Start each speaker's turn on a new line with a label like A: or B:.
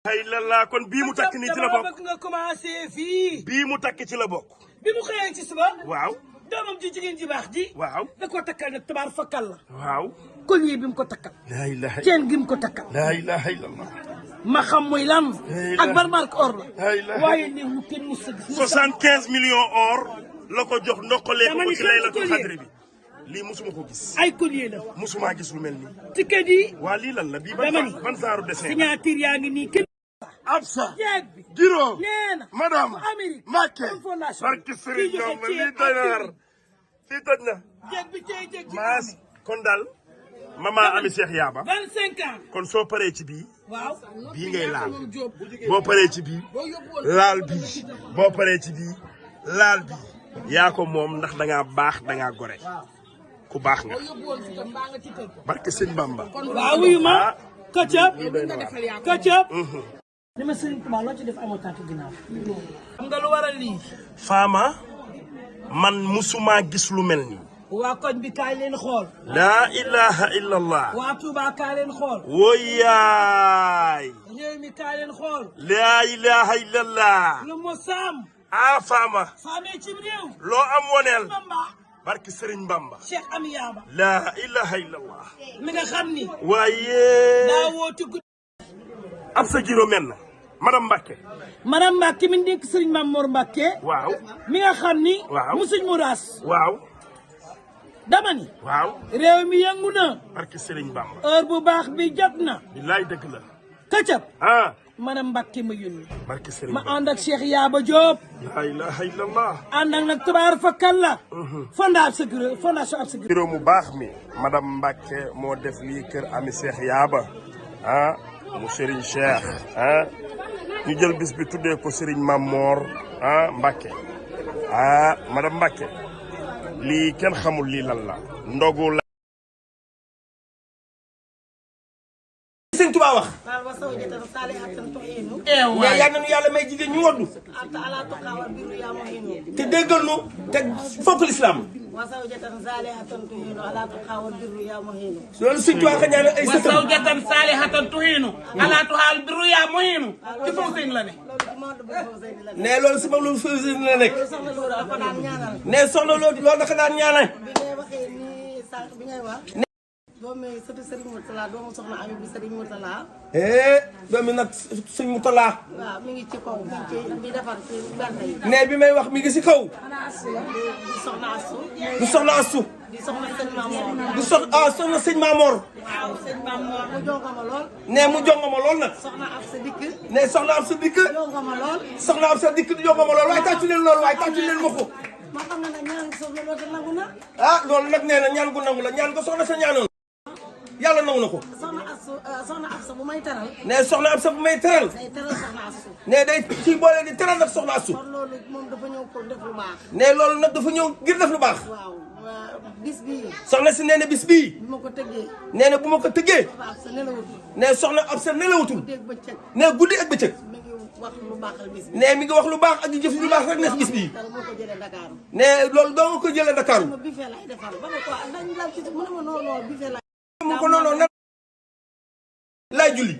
A: ay la kon bii mu takk nii ci la bokk
B: bëgg nga commencé fii.
A: bii mu takk ci la bokk.
B: bi mu xëyee ci suba.
A: waaw.
B: doomam ji jigéen ji baax ji.
A: waaw
B: da koo takkal nag tabaar fakkal la.
A: waaw.
B: collier bi mu ko takkal.
A: laa ilaha
B: ceen gi mu ko takkal.
A: laa ilaha illallah.
B: ma xam muy lan. ak ban marque or la. waaye nii mu kenn mu sëgg.
A: 75 millions or la ko jox ndoxalee ko ci laylatul xadri bi. lii musuma ko gis.
B: ay collier la.
A: musuma gis lu mel nii.
B: ticket yi.
A: waa lii lan la bii ban saaru dessin.
B: signature yaa ngi nii kenn.
A: Absa.
B: jeeg bi.
A: Giro.
B: nee na.
A: madame.
B: Amérique.
A: Mbacké.
B: fondation
A: barki Serigne Bamba lii doy na war. fii toj na.
B: jeeg bi tey jeeg ci
A: maas kon daal. maman Ami Cheikh Yaba.
B: 25 ans.
A: kon soo paree ci bii.
B: waaw.
A: bii ngay laal. boo paree ci bii. laal bii. boo paree ci bii. laal bii. yaa ko moom ndax da ngaa baax da ngaa gore. ku baax nga. barke Sëñ Bamba.
B: waaw wuyu ma. Këccëg. Këccëg. li ma Sëriñ Tuubaa loo ci def amoo tànk ginnaaw. xam nga lu waral lii.
A: Fama. man musuma gis lu mel nii.
B: waa koñ bi kaay leen xool.
A: laa ilaha illallah.
B: waa Touba kaay leen xool.
A: woyaay.
B: réew mi kaay leen xool.
A: laa ilaha illallah.
B: lu mu saam.
A: ah Fama.
B: faamee ci réew.
A: loo am woneel.
B: Bamba.
A: barke Serigne Bamba.
B: Cheikh Ami Yaba.
A: laa ilaha illallah.
B: mi nga xam ni.
A: waaye.
B: daa woote guddi.
A: Absa Giro men na. madame Mbacké.
B: madame Mbacké mi nekk Serigne Mamour Mbacké.
A: waaw.
B: mi nga xam ni.
A: waaw
B: musuñ mu raas.
A: waaw.
B: dama ni.
A: waaw.
B: réew mi yëngu na.
A: barke Serigne Bamba.
B: heure bu baax bi jot na.
A: billaay dëgg la.
B: Këccëg.
A: ah.
B: madame Mbacké ma yónni.
A: barke Serigne
B: ma
A: Bamba.
B: ànd ak Cheikh Yaba Diop.
A: laa ilaha illallah.
B: ànd ak nag tabaar fakkal la. fondation Absa Giro.
A: Giro mu baax mi. madame Mbacké moo def lii kër Ami Cheikh Yaba. ah mu Serigne Cheikh. ah ñu jël bis bi tuddee ko Serigne Mamor ah Mbacké. ah madame Mbacké. lii kenn xamul lii lan la. ndogu la.
C: Sëñ Tuubaa wax.
D: waaw wa zawjatan saalihatan tu'iinu.
C: mais yal nañu yàlla may jigéen ñu woddu.
D: ala tuqaa wal birru yaa mu'iinu.
C: te déggal nu te fonk lislaam.
D: wa zawjatan saalihatan tu'iinu ala tuqaa wal birru yaa mu'iinu.
C: loolu Sëñ Tuubaa ka ñaanal ay
B: wa
C: sëtam.
B: zawjatan saalihatan tuhiinu. ala tuhaal birru yaa muhiinu. ci Fawzeyni la ne.
D: loolu ci Maodo bu Fawzeyni la nekk.
C: ne loolu si moom loolu Fawzeyni la nekk.
D: soxna Loora dafa daan ñaanal.
C: ne soxna loolu dafa daan ñaanal.
D: bi ngay waxee nii sànq bi ngay wax. doomu sëtu Serigne Mourtala doomu soxna Ami bi Serigne Mourtala.
C: doomi nag Sëñ Mourtala.
D: waaw mi ngi ci kaw mi ngi ci di defar ci bernde yi.
C: ne bi may wax mi ngi si kaw.
D: di soxna Assu.
C: du soxna Assu.
D: di soxna sëñ Mamoor.
C: du soxna Sëñ Mamor.
D: waaw sëñ Mamoor mu jongama lool.
C: ne mu jongama lool nag.
D: soxna Absa dikk.
C: ne soxna Absa dikk.
D: jongama lool.
C: soxna Absa dikk di jongama lool waaye tàccu leen loolu waaye tàccu leen ma ko.
D: ma xam ne nag ñaan soxna Loota nangu na.
C: ah loolu nag nee na ñaan gu nangu la ñaan ko soxna sa ñaanoon. yàlla nangu na ko.
D: soxna Absa bu may teral.
C: ne soxna Absa bu may teral.
D: day teral soxna Assu.
C: ne day ci boole di teral nag soxna Assu.
D: kon loolu moom dafa ñëw pour def lu baax.
C: ne loolu nag dafa ñëw ngir def lu baax.
D: waaw bis bii.
C: soxna si nee na bis bii.
D: bu ma ko tëggee.
C: nee na bu ma ko tëggee.
D: soxna Absa nelawutul.
C: ne soxna Absa nelawutul.
D: dégg bëccëg.
C: ne guddi ak bëccëg.
D: mi ngi wax lu baaxal bis bi.
C: ne mi ngi wax lu baax ak di jëf lu baax rek ne bis bii.
D: dara moo ko jëlee Dakar.
C: ne loolu doo nga ko jëlee Dakar.
D: ma buffet lay defar ba ma ko dañ la ci mu ne ma non non buffet lay.
C: mu ko noonu nag laay julli.